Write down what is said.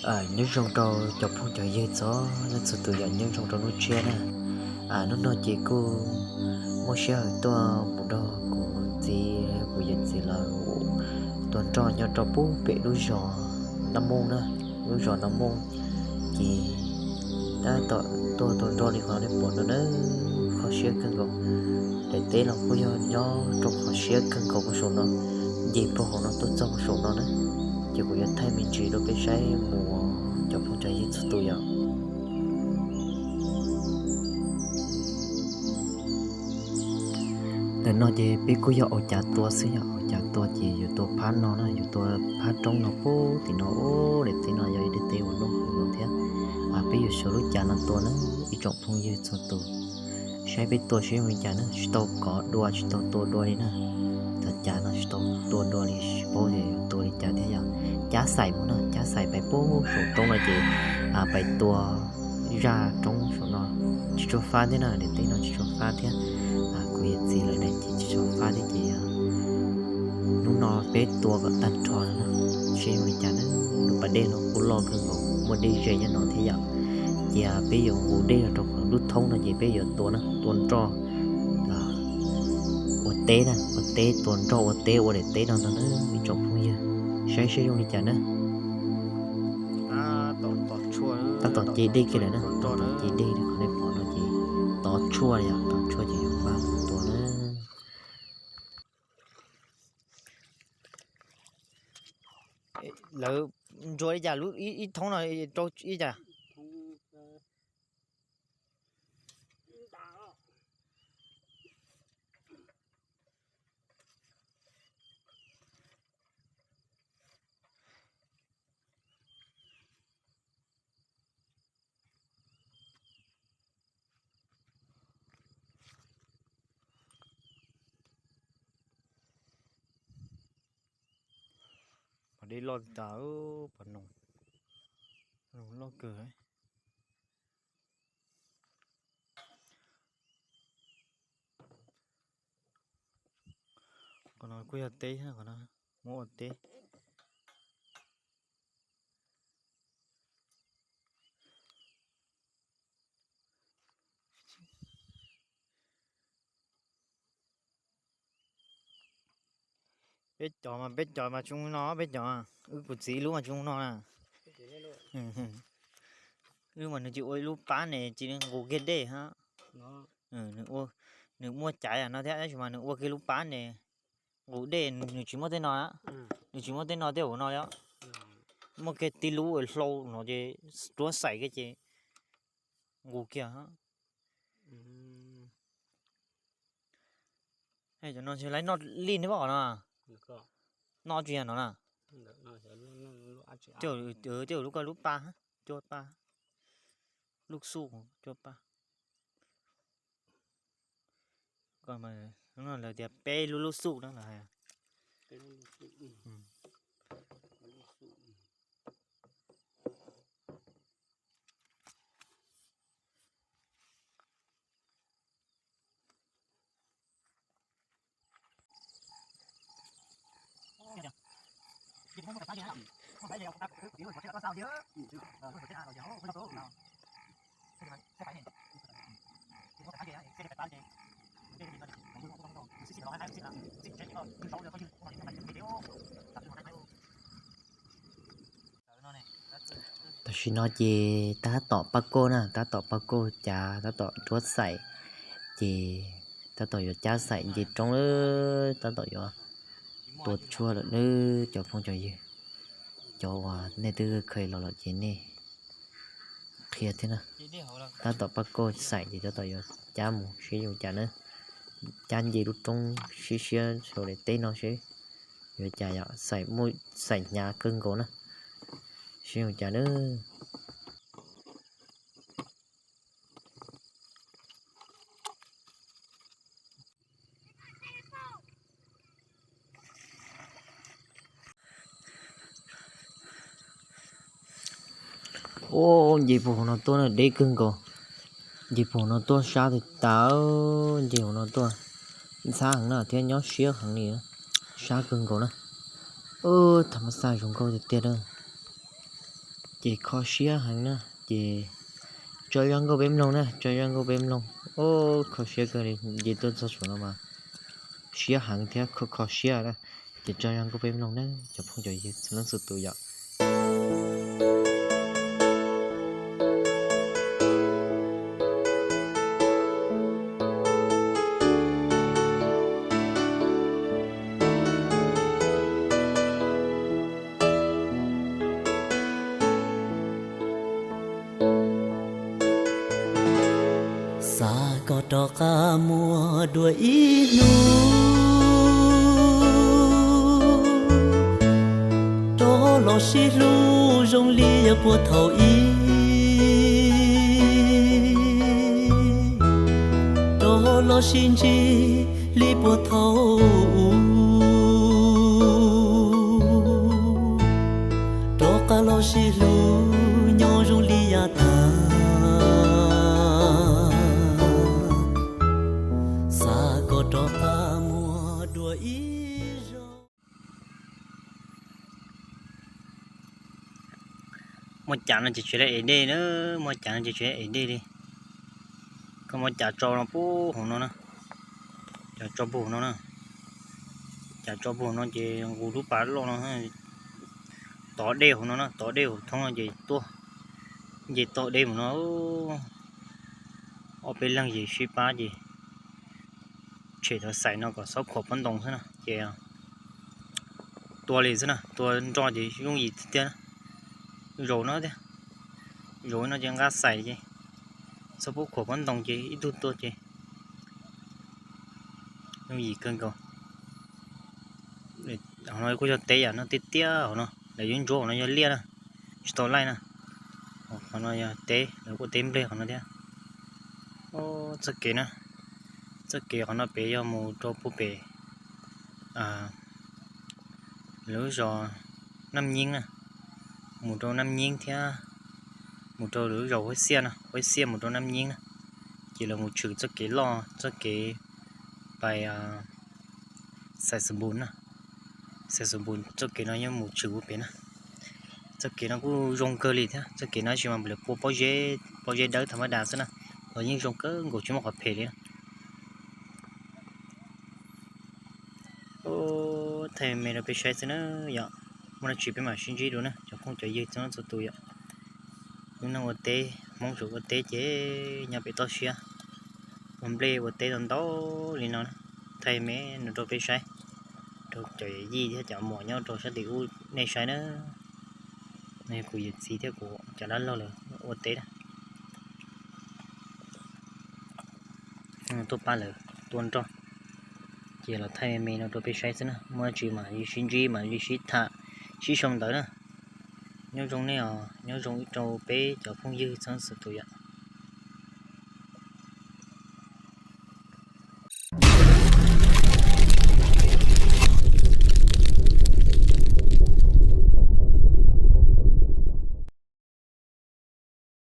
Nyob zoo rau cov phooj cov ywg txhua leej txhua tus yom, nyob zoo rau hnub tshiab na. Hnub no ces kuj muaj sij hawm tuaj mus nrog kuv txiv, kuv yawm txiv lawv tua nroj nyob rau pub pem lub zos Nab Mooj na, lub zos Nab Mooj. Ces tab tom tuaj tua nroj li qhov nej pom no na, kho siab kawg nkaus. Daim teb los kuj yog nyob rau qhov siab kawg nkaus puag saum no, nce puag hauv no tuaj txog puag saum no na. Ces kuv yuav thaij me ntsis rau peb saib mus cov phooj cov ywg txhua tus yom. Ntawm no ces peb kuj yog ua cav tua xwb yom, ua cav tua ces yuav tua phab no na, yuav tua phab roob no pub tim no. Ub, daim teb no yog ib daim teb uas loj heev los thiab. Peb yuav xyuas lub cav no tua na, ib tsoom phooj ywg txhua tus, saib peb tua saib zoo li cas na, tsis tau kov dua tsis tau tua dua li na. Cov cav no tsis tau tua dua li, tsis paub tias yuav tua li cas thiab yom. Cab xaim mus na, cab xaim pais pub saum roob no ces pais tua zaj roob saum no tsis tshua fab thiab na, daim teb no tsis tshua fab thiab. Kuv yawm txiv lawv daim ces tsis tshua fab thiab ces hnub no peb tua kom tag nrho na, saib zoo li cas na. Lub pas dej no kuj loj kawg nkaus, muaj dej ze nyob no thiab yom. Ces peb yuav nqus dej los rau qhov lub thoob no ces peb yuav tua na, tua nroj ua teb na, ua teb tua nroj ua teb ua daim teb no ntag na ib tsoom phooj ywg, saib saib zoo li cas na. Tab tom ce dej kiag lawm na, tab tom ce dej li qhov nej pom no ces tov tshuaj li yom, tov tshuaj ces yuav npaj mus tua na. Lawv ntsuas li cas, ib thoob no rau ib cas? Pom dej loj tas, pom noog, noog loj kawg. Qhov no kuj yog teb, qhov no muab ua teb. Peb cov mas, peb cov mas tsis zoo no, peb cov, wb kuv txiv lub mas tsis zoo no na. Wb mas nws tsis ua ib lub pab ne, tsis nqus kiag dej hab. Nws muaj caiv no thiab tab sis mas nws ua kiag lub pab ne, nqus dej nws tsis muaj tej no, nws tsis muaj tej no tej hauv no li. Muaj kiag tib lub hlau no ces ruab xaim kiag ces nqus kiag. Cov no ntshe lawv noj lij ne, pom qhov no, noj tsis yog no na. Tej lub ko lub pa, cua pa, lub xuj cua pa. Lawv tias peb lub lub xuj na los hais. Tam sim no ces tab tom pab kauj na, tab tom pab kauj cav, tab tom ruab xaim, ces tab tom yuav cab xaim nce roob lawm, tab tom yuav tua tshuaj lawm nawb cov phooj cov ywg. Cov uas nej twb kha los lawm ces nej qhia thiab na. Tab tom pab kauj xaim ces tab tom yuav cab mus seb yuav cas na. Cab nce lub roob siab siab saum daim teb no seb yuav cas yom, xaim muaj, xaim hnyav kawg nkaus na, seb yuav cas na. Ub, nce puag hauv no tuaj na deb kawg nkaus. Nce puag hauv no tuaj sab tas tas, nce hauv no tuaj ntxhab heev na thiab nyob siab heev li, sab kawg nkaus na. Tham mas xaj zoo nkauj tiag tiag na. Ces kho siab heev na, ces tso zaj nkauj peb mloog na, tso zaj nkauj peb mloog. Ub, kho siab kawg li, nce tuaj txog saum no mas siab heev thiab kho kho siab na. Ces tso zaj nkauj peb mloog na cov phooj cov ywg txhua leej txhua tus yom. Xav koj rov qab muaj dua ib hnub, rov los sib hlub zoo li yog puag thaum ub, rov los sib ntsib li puag thaum ub, rov qab los sib hlub nyob zoo li yav tag. Xav kom rov qab muaj dua ib zaug. Muaj cas no ces tsis lawv ev dej na, muaj cas no ces tsis lawv ev dej li. Koj muab cas tso no puag hauv no na, cas tso puag hauv no na, cas tso puag hauv no ces nqus lub pas loj no, tov dej hauv no na, tov dej hauv thoob no ces tuaj, nce toj dej mus no, ob peb leeg ces sib pab ces tshem tau xais no kom xob khuam pob ntoo xwb na ces tua li xwb na, tua nroj ces yooj yim tiag tiag na. Zaum no thiab, zaum no ces nqa xais ces xob pub khuam pob ntoo ces ib tug tua ces yooj yim kawg nkaus. Hauv no kuj yog teb yam no tiag tiag, hauv no lawv yuav ntsuab, hauv no yog liaj na, tsis tau laij na. Qhov no yog teb, lawv ua teb nplej qhov no thiab. Txoj kev na, txoj kev qhov no pem yog mus rau puag pem lawv lub zos Naj Nyeeb na, mus rau Naj Nyeeb thiab mus rau lawv lub zos Huab Xiaj no, Huab Xiaj mus rau Naj Nyeeb na, ces lawv mus tshwm txoj kev loj, txoj kev pais Xais Xus Npus na, Xais Xus Npus txoj kev no yuav mus tshwm puag pem na. Txoj kev no kuj zoo kawg li thiab, txoj kev no tab sis mas lawv pua pob zeb, pob zeb dawb tha mab das xwb na, los yeej zoo kawg nkaus tsis muaj qhov phem li na. Thaij me rau peb saib xwb na yom, muaj dab tsi peb mam sib ntsib dua na cov phooj cov ywg txhua leej txhua tus yom. Lub neej ua teb, Hmoob tsuas ua teb ces nyob pem toj siab, ua nplej ua teb tau ntau li no na. Thaij me no rau peb saib, rau cov yij thiab cov muam nyob rau sab tim ub nej saib na. No yog kuv yawm txiv thiab kuv cov dab laug lawv ua teb na. Tuaj pab lawv tua nroj, ces los thaij me me no rau peb saib xwb na, muaj dab tsi mam li sib ntsib mam li sib tham sib sau ntawv na. Nyob zoo nej os, nyob zoo ib rau peb cov phooj ywg txhua leej txhua tus yom.